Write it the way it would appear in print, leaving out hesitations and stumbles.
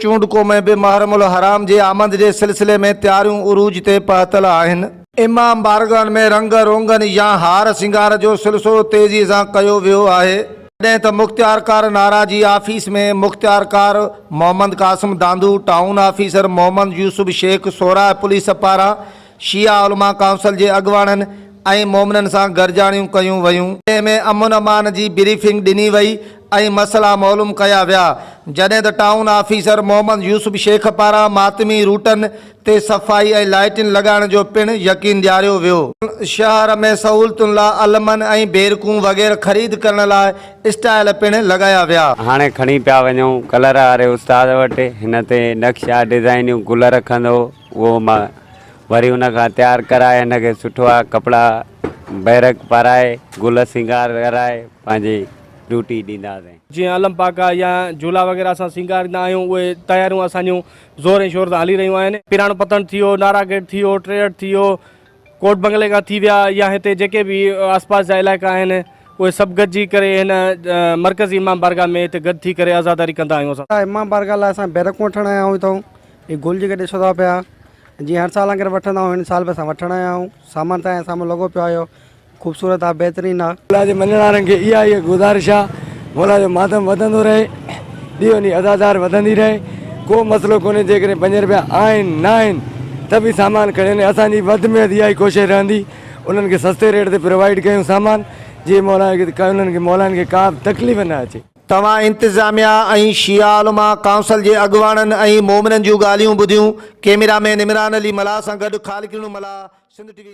چونڊڪو ۾ به محرم الحرام جي آمد جي سلسلي ۾ تياريون عروج تي پهتل آهن. امام بارگاهن ۾ رنگ روغن يا هار سينگار جو سلسلو تيزي سان ڪيو ويو آهي. جڏهن ته مختيارڪار نارا جي آفيس ۾ مختيارڪار Muhammad Qasim داندو، town officer Muhammad Yusuf Shaikh, Sorah police پاران شيعه علماء ڪائونسل جي اڳواڻن ۽ مومنن سان گڏجاڻيون ڪيون ويون، جنهن ۾ امن امان جي بريفنگ ڏني وئي ۽ مسئلا معلوم ڪيا ويا، جڏهن ته ٽائون آفيسر محمد يوسف شيخ پاران ماتمي روٽن تي صفائي ۽ لائٽين لڳائڻ جو پڻ يقين ڏياريو ويو. شهر ۾ سهولتن لاء علمن ۽ بيرڪون وغيره خريد ڪرڻ لاء اسٽال پڻ لڳايا ويا. هاڻي کڻي پيا وڃون ڪلر واري استاد وٽ، هن تي نقشا ڊزائنيون گل رکندو اهو مان وري ان کان تيار ڪرائي هن کي سٺو آ ڪپڙا بيرڪ پارائي گل سينگار ڪرائي پنهنجي ڊيوٽي ڏينداسين. جيئن علم پاڪ آ يا جهولا وغيره اسان سينگاريندا آهيون اهي تياريون اسان جون زور ۽ شور سان هلي رهيون آهن. پيراڻو پتڻ ٿي ويو، نارا گيٽ ٿي ويو، ٽيهڙ ٿي ويو، ڪوٽ بنگلي کان ٿي ويا يا هتي جيڪي به آس پاس جا علائقا آهن اهي سڀ گڏجي ڪري هن مرڪزي امام بارگاهه ۾ هتي گڏ ٿي ڪري عزاداري ڪندا آهيون اسان. امام بارگاهه لاء اسان بيرڪون وٺڻ آيا آهيون هتان هي گل جيڪي ڏسو ٿا پيا جيئن هر سال وانگر وٺندا آهيون هن سال به اسان وٺڻ آيا آهيون سامان تان سامهون لڳو پيو آهي خوبصورت آهي بهترين آهي. مولا جي مڃڻ وارن کي اها ئي گذارش آ مولا جو ماتم وڌندو رهي ڏينهون ڏينهن عزادار وڌندي رهي ڪو مسئلو ڪونهي جيڪڏهن 5 رپيا آهن نه آهن ته به سامان کڻي وڃي اسان جي وڌ ۾ وڌ اها ئي ڪوشش رهندي انهن کي سستي ريٽ تي پرووائيڊ ڪيون سامان جيئن مولا کي انهن کي مولائن کي ڪا به تڪليف نه اچي. توهان انتظاميا ۽ شيعه علماء ڪائونسل جي اڳواڻن ۽ مومنن جون ڳالهيون ٻڌيون، ڪئميرا مين عمران علي ملاح سان گڏ خالقڏنو ملاح، سنڌ ٽي وي.